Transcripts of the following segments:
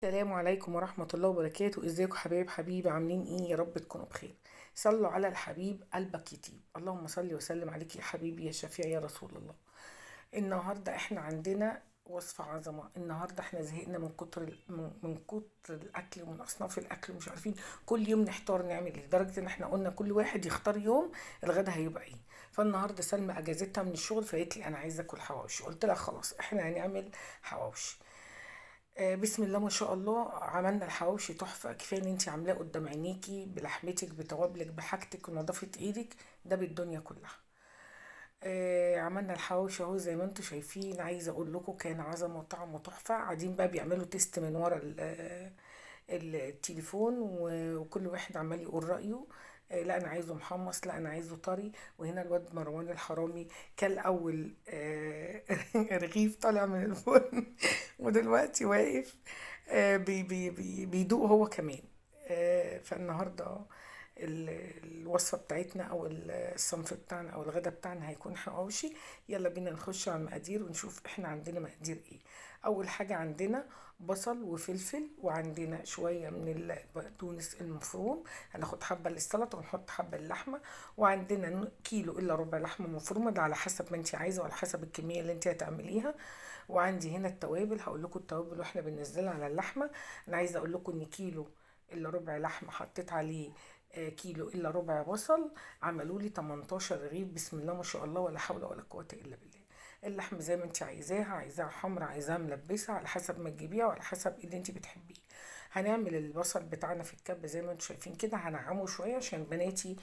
السلام عليكم ورحمة الله وبركاته. ازيكم حبايب حبيبي، عاملين ايه؟ يا رب تكونوا بخير. صلوا على الحبيب قلبك يطيب. اللهم صل وسلم عليك يا حبيبي يا شفيع يا رسول الله. النهارده احنا عندنا وصفة عظمة. النهارده احنا زهقنا من كتر من كتر الاكل ومن اصناف الاكل ومش عارفين كل يوم نحتار نعمل ايه، لدرجة ان احنا قلنا كل واحد يختار يوم الغدا هيبقى ايه. فالنهارده سلمى اجازتها من الشغل فقالت لي انا عايزه اكل حواوشي، قلت لها خلاص احنا هنعمل حواوشي. بسم الله ما شاء الله عملنا الحواوشي تحفة. كفاية ان انت عاملاه قدام عينيكي بلحمتك بتوابلك بحاجتك ونظافه ايدك، ده بالدنيا كلها. عملنا الحواوشي اهو زي ما انتم شايفين. عايزه اقول لكم كان عظمه وطعمه تحفة. قاعدين بقى بيعملوا test من ورا التليفون وكل واحد عمال يقول رايه. لا انا عايزه محمص، لا انا عايزه طري. وهنا الواد مروان الحرامي كل اول رغيف طالع من الفرن ودلوقتي واقف بي بي بي بيدوق هو كمان. فالنهارده الوصفة بتاعتنا او الصنف بتاعنا او الغدا بتاعنا هيكون حواوشي. يلا بينا نخش على المقادير ونشوف احنا عندنا مقادير ايه. اول حاجة عندنا بصل وفلفل، وعندنا شوية من البقدونس المفروم، هناخد حبه للسلطة ونحط حبه للحمه، وعندنا كيلو الا ربع لحمه مفرومه، ده على حسب ما انت عايزه وعلى حسب الكمية اللي انت هتعمليها. وعندي هنا التوابل، هقول لكم التوابل واحنا بننزلها على اللحمة. انا عايزه اقول لكم ان كيلو الا ربع لحمه حطيت عليه كيلو الا ربع بصل، عملوا لي 18 رغيف بسم الله ما شاء الله ولا حول ولا قوة الا بالله. اللحم زي ما انت عايزاها، عايزاها حمرا عايزاها ملبسه على حسب ما تجيبيها وعلى حسب اللي انت بتحبيه. هنعمل البصل بتاعنا في الكب زي ما انتم شايفين كده، هنعمه شوية عشان بناتي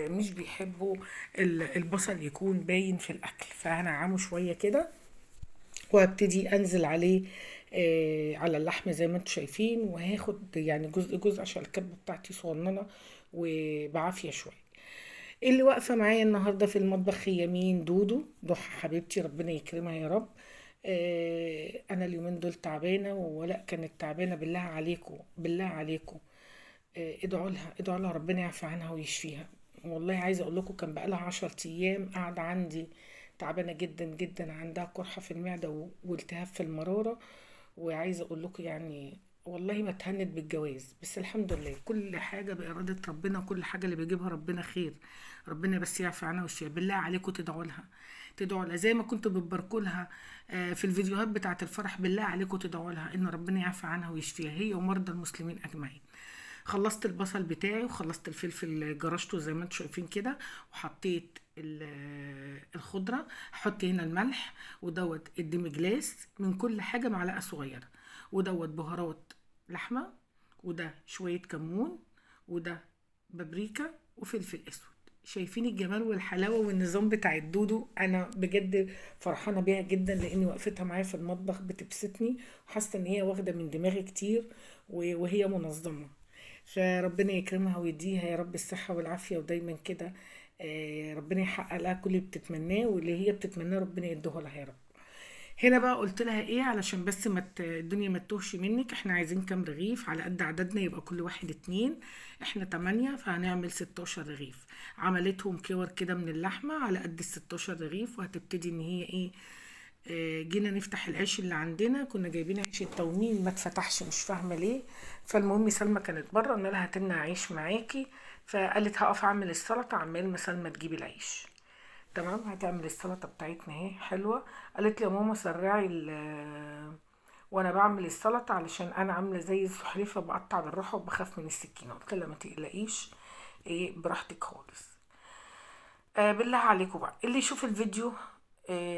مش بيحبوا البصل يكون باين في الاكل، فهنعمه شوية كده وهبتدي انزل عليه على اللحم زي ما انتم شايفين. وهاخد يعني جزء جزء عشان الكبه بتاعتي صغننه وبعافيه شوية. اللي واقفة معايا النهارده في المطبخ هي مين؟ دودو ضحى حبيبتي، ربنا يكرمها يا رب. انا اليومين دول تعبانة، ولا كانت تعبانة، بالله عليكم بالله عليكم ادعوا لها، ادعوا لها ربنا يعفى عنها ويشفيها. والله عايزه اقول لكم كان بقالها 10 ايام قاعدة عندي تعبانة جدا جدا، عندها قرحة في المعدة والتهاب في المرارة. وعايزه اقول لكم يعني والله ما اتهنت بالجواز، بس الحمد لله كل حاجة باراده ربنا، كل حاجة اللي بيجيبها ربنا خير. ربنا بس يعفى عنها ويشفيها. بالله عليكم تدعوا لها، تدعوا لها زي ما كنتوا بتباركوا لها في الفيديوهات بتاعه الفرح. بالله عليكم تدعوا لها ان ربنا يعفى عنها ويشفيها هي ومرضى المسلمين اجمعين. خلصت البصل بتاعي وخلصت الفلفل جرشته زي ما انتم شايفين كده، وحطيت الخضرة. هحط هنا الملح ودوت ال demi-glace من كل حاجة معلقه صغيرة، ودوت بهارات لحمه، وده شوية كمون، وده بابريكا وفلفل اسود. شايفين الجمال والحلاوه والنظام بتاع الدودو؟ انا بجد فرحانة بيها جدا لان وقفتها معايا في المطبخ بتبسطني، وحاسه ان هي واخده من دماغي كتير وهي منظمة. فربنا يكرمها ويديها يا رب الصحة والعافية، ودايما كده ربنا يحقق لها كل اللي بتتمناه واللي هي بتتمناه ربنا يديه لها يا رب. هنا بقى قلت لها ايه علشان بس ما الدنيا ما تتوهش منك، احنا عايزين كام رغيف على قد عددنا، يبقى كل واحد 2، احنا 8 فهنعمل 16 رغيف. عملتهم كور كده من اللحمة على قد ال 16 رغيف. وهتبتدي ان هي ايه، جينا نفتح العيش اللي عندنا، كنا جايبين عيش التومين ما اتفتحش مش فاهمه ليه. فالمهم سلمى كانت بره، قلنا لها هاتلنا عيش معاكي، فقالت هقف اعمل السلطة عمال ما سلمى تجيب العيش. تمام، هتعمل السلطة بتاعتنا اهي حلوة. قالت لي يا ماما سرعي وانا بعمل السلطة علشان انا عامله زي السحلفه بقطع بالراحة وبخاف من السكينة. قلت لها ما تقلقيش، ايه براحتك خالص. بالله عليكم بقى اللي يشوف الفيديو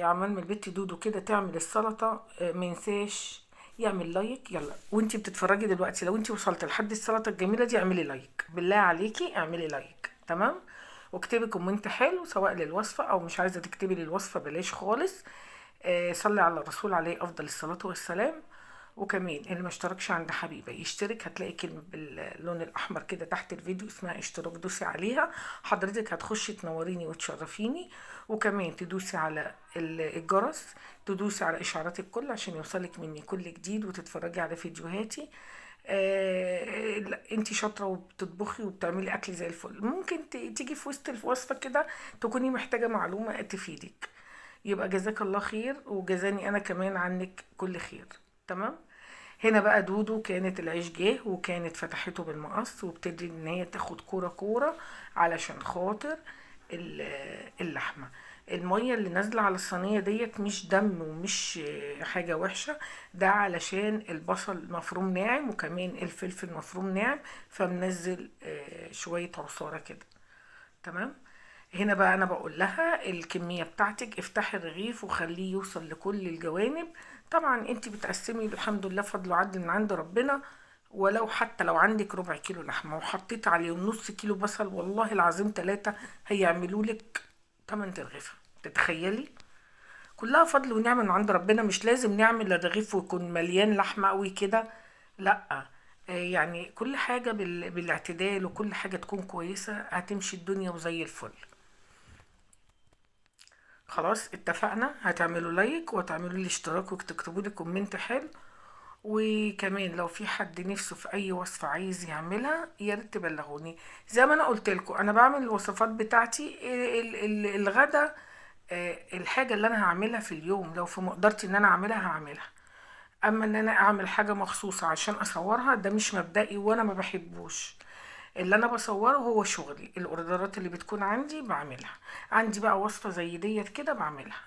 عمال ما البت دودو كده تعمل السلطة، ما ينساش يعمل like. يلا وانتي بتتفرجي دلوقتي لو انتي وصلت لحد السلطة الجميلة دي اعملي like، بالله عليكي اعملي like. تمام، واكتبي comment حلو سواء للوصفه او مش عايزه تكتبي للوصفه بلاش خالص. صلي على الرسول عليه افضل الصلاة والسلام. وكمان اللي ما اشتركش عند حبيبه يشترك، هتلاقي كلمة باللون الاحمر كده تحت الفيديو اسمها اشتراك، دوسي عليها حضرتك هتخشي تنوريني وتشرفيني. وكمان تدوسي على الجرس، تدوسي على اشعارات الكل عشان يوصلك مني كل جديد وتتفرجي على فيديوهاتي. لا، انتي شاطرة وبتطبخي وبتعملي اكل زي الفل، ممكن تيجي في وسط الوصفة كده تكوني محتاجه معلومة تفيدك، يبقى جزاك الله خير وجزاني انا كمان عنك كل خير. تمام، هنا بقى دودو كانت العيش جه وكانت فتحته بالمقص، وابتدي ان هي تاخد كورة كورة علشان خاطر اللحمة. المية اللي نازلة على الصينية ديت مش دم ومش حاجة وحشة، ده علشان البصل مفروم ناعم وكمان الفلفل مفروم ناعم، فمنزل شوية عصارة كده. تمام. هنا بقى انا بقول لها الكمية بتاعتك، افتحي الرغيف وخليه يوصل لكل الجوانب. طبعا انت بتقسمي الحمد لله فضل وعدل من عند ربنا، ولو حتى لو عندك ربع كيلو لحمة وحطيت عليهم نص كيلو بصل، والله العظيم 3 هيعملوا لك 8 ترغيفة. تتخيلي؟ كلها فضل ونعمة من عند ربنا. مش لازم نعمل الرغيف ويكون مليان لحمة قوي كده، لا، كل حاجة بالاعتدال، وكل حاجة تكون كويسة هتمشي الدنيا وزي الفل. خلاص اتفقنا، هتعملوا like وتعملوا لي اشتراك وتكتبوا لي comment حلو، وكمان لو في حد نفسه في اي وصفة عايز يعملها يا ريت تبلغوني. زي ما انا قلت لكم انا بعمل الوصفات بتاعتي الغدا، الحاجة اللي انا هعملها في اليوم لو في مقدرتي ان انا اعملها هعملها، اما ان انا اعمل حاجة مخصوصة عشان اصورها ده مش مبدئي وانا ما بحبوش. اللي انا بصوره هو شغلي، الاوردرات اللي بتكون عندي بعملها، عندي بقى وصفة زي ديت كده بعملها،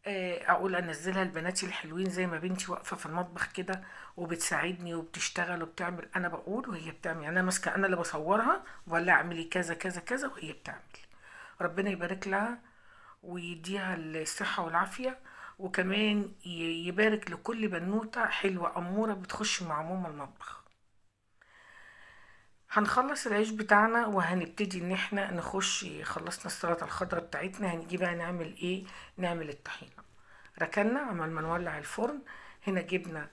اقول انزلها لبناتي الحلوين زي ما بنتي واقفة في المطبخ كده وبتساعدني وبتشتغل وبتعمل، انا بقول وهي بتعمل، انا ماسكة، انا اللي بصورها ولا اعملي كذا كذا كذا وهي بتعمل. ربنا يبارك لها ويديها الصحة والعافية، وكمان يبارك لكل بنوتة حلوة أمورة بتخش مع ماما المطبخ. هنخلص العيش بتاعنا وهنبتدي ان احنا نخش. خلصنا السلطة الخضراء بتاعتنا، هنيجي بقى نعمل ايه؟ نعمل الطحينة. ركنا عمال ما نولع الفرن. هنا جبنا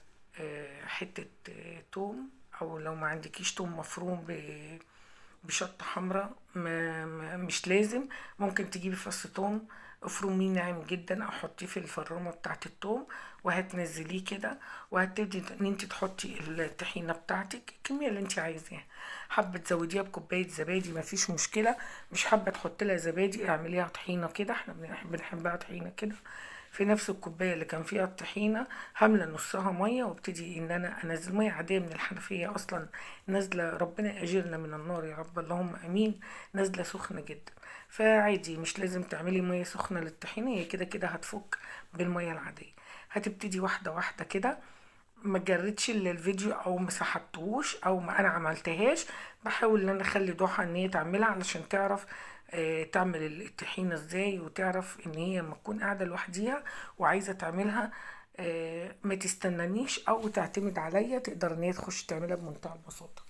حتة توم، او لو ما عندكيش توم مفروم بشطة حمراء، مش لازم، ممكن تجيبي فص توم افرميه ناعم جدا او حطيه في الفرامة بتاعت التوم وهتنزليه كده، وهتبتدي ان انت تحطي الطحينة بتاعتك الكمية اللي انت عايزاها. حابة تزوديها بكوباية زبادي مفيش مشكلة، مش حابة تحطي لها زبادي اعمليها طحينة كده، احنا بنحبها طحينة كده. في نفس الكوباية اللي كان فيها الطحينة هملى نصها مية، وابتدي ان انا انزل مية عادية من الحنفية اصلا نازلة، ربنا يأجرنا من النار يا رب اللهم امين، نازلة سخنة جدا، فعادي مش لازم تعملي مية سخنة للطحينة، هي كده كده هتفك بالمية العادية. هتبتدي واحدة واحدة كده، ما جريتش الفيديو او ما سحبتهوش او ما انا عملتهاش، بحاول ان انا اخلي ضحى ان هي تعملها علشان تعرف تعمل الطحينة ازاي، وتعرف ان هي لما تكون قاعدة لوحديها وعايزة تعملها، ما تستنانيش او تعتمد عليا، تقدر ان هي تخش تعملها بمنتهى البساطة.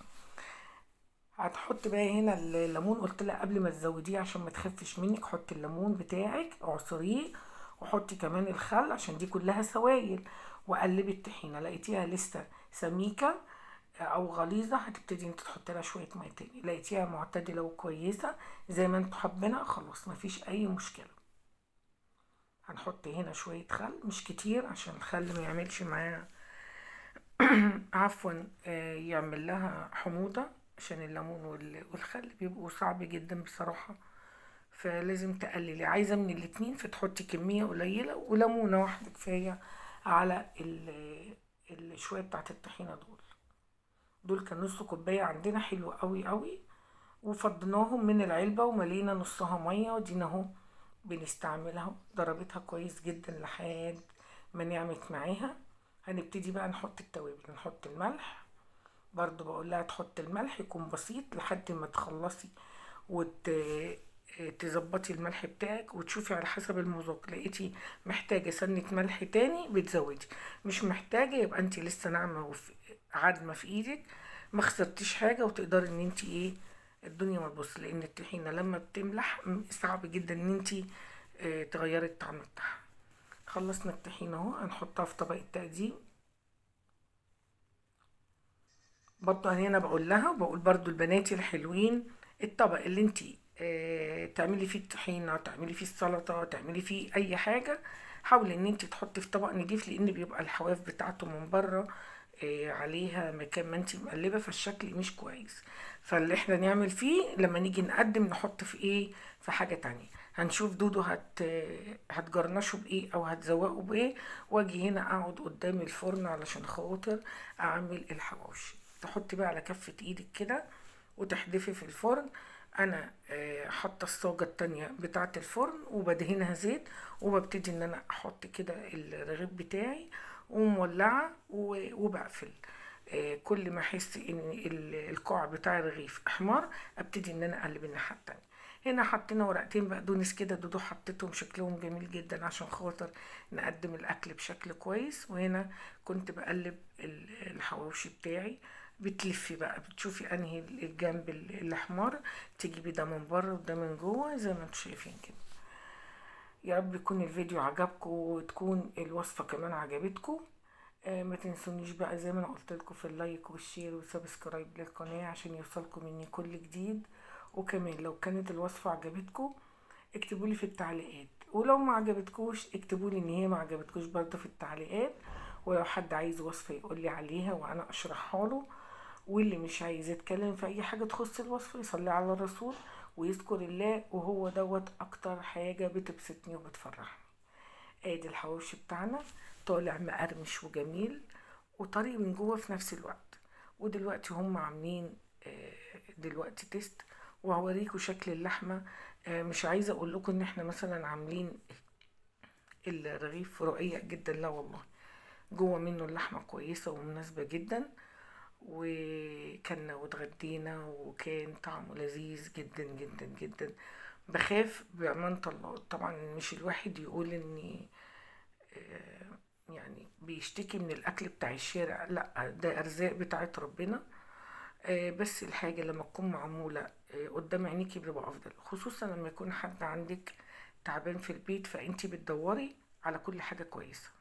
هتحط بقى هنا الليمون، قلت لها قبل ما تزوديه عشان ما تخفش منك حطي الليمون بتاعك اعصريه، وحطي كمان الخل عشان دي كلها سوائل، وقلبي الطحينة. لقيتيها لسه سميكة او غليظة هتبتدي انت تحطي لها شوية مية تاني، لقيتيها معتدلة وكويسة زي ما انتوا حابينها خلاص مفيش اي مشكلة. هنحط هنا شوية خل مش كتير عشان الخل ما يعملش معاها عفوا، يعمل لها حموضة، عشان الليمون والخل بيبقوا صعب جدا بصراحة، فلازم تقللي. عايزة من الاتنين فتحطي كمية قليلة وليمونة واحدة كفاية على الشوية بتاعت الطحينة. دول كان نص كوباية عندنا، حلو قوي قوي، وفضيناهم من العلبة وملينا نصها مية، ودينا اهو بنستعملها. ضربتها كويس جدا لحد ما نعمت معاها. هنبتدي بقى نحط التوابل، نحط الملح برضو، بقول لها تحط الملح يكون بسيط لحد ما تخلصي تظبطي الملح بتاعك وتشوفي على حسب المذاق. لقيتي محتاجة سنة ملح تاني بتزودي، مش محتاجة يبقى انت لسه ناعمة عدمة في ايدك، ما خسرتيش حاجة، وتقدري ان انت ايه الدنيا ما تبص، لان الطحينة لما بتملح صعب جدا ان انت تغيري الطعم بتاعها. خلصنا الطحينة اهو، هنحطها في طبق التقديم. برضو انا بقول لها وبقول برضو لبناتي الحلوين، الطبق اللي انت تعملي فيه الطحينة، تعملي فيه السلطة، تعملي فيه اي حاجة، حاولي ان انت تحطي في طبق نضيف، لان بيبقى الحواف بتاعته من بره عليها مكان ما انتي مقلبة، فالشكل مش كويس. فاللي احنا نعمل فيه لما نيجي نقدم نحط في ايه، في حاجة تانية. هنشوف دودو هتجرنشه بايه او هتزوقه بايه. واجي هنا اقعد قدام الفرن علشان خاطر اعمل الحواوشي. تحطي بقى على كفة ايدك كده وتحدفي في الفرن. انا حاطه الصاجه التانية بتاعه الفرن وبدهنها زيت، وببتدي ان انا احط كده الرغيف بتاعي ومولعه وبقفل. كل ما احس ان القاع بتاع الرغيف احمر ابتدي ان انا اقلب الناحية التانية. هنا حطينا ورقتين بقدونس كده، دودو حطيتهم شكلهم جميل جدا عشان خاطر نقدم الاكل بشكل كويس. وهنا كنت بقلب الحواوشي بتاعي. بتلفي بقى بتشوفي انهي الجنب الاحمر، تجيبي ده من بره وده من جوه زي ما انتم شايفين كده. يا رب يكون الفيديو عجبكم وتكون الوصفة كمان عجبتكم. ما تنسونيش بقى زي ما انا قلت لكم في ال like وال share وال subscribe للقناة عشان يوصلكم مني كل جديد. وكمان لو كانت الوصفة عجبتكم اكتبوا لي في التعليقات، ولو ما عجبتكوش اكتبوا لي ان هي ما عجبتكوش برضه في التعليقات. ولو حد عايز وصفه يقول لي عليها وانا اشرحها له. واللي مش عايز يتكلم في اي حاجة تخص الوصفة يصلي على الرسول ويذكر الله، وهو دوت اكتر حاجة بتبسطني وبتفرحني. ادي الحواوشي بتاعنا طالع مقرمش وجميل وطري من جوه في نفس الوقت. ودلوقتي هم عاملين دلوقتي test، وهوريكم شكل اللحمة. مش عايزه اقول لكم ان احنا مثلا عاملين الرغيف رقيق جدا، لا والله جوه منه اللحمة كويسة ومناسبة جدا. وكلنا واتغدينا وكان طعمه لذيذ جدا جدا جدا. بخاف بأمانة الله، طبعا مش الواحد يقول ان يعني بيشتكي من الاكل بتاع الشارع، لا ده ارزاق بتاعت ربنا. بس الحاجة لما تكون معمولة قدام عينيكي بيبقى افضل، خصوصا لما يكون حد عندك تعبان في البيت، فانتي بتدوري على كل حاجة كويسة.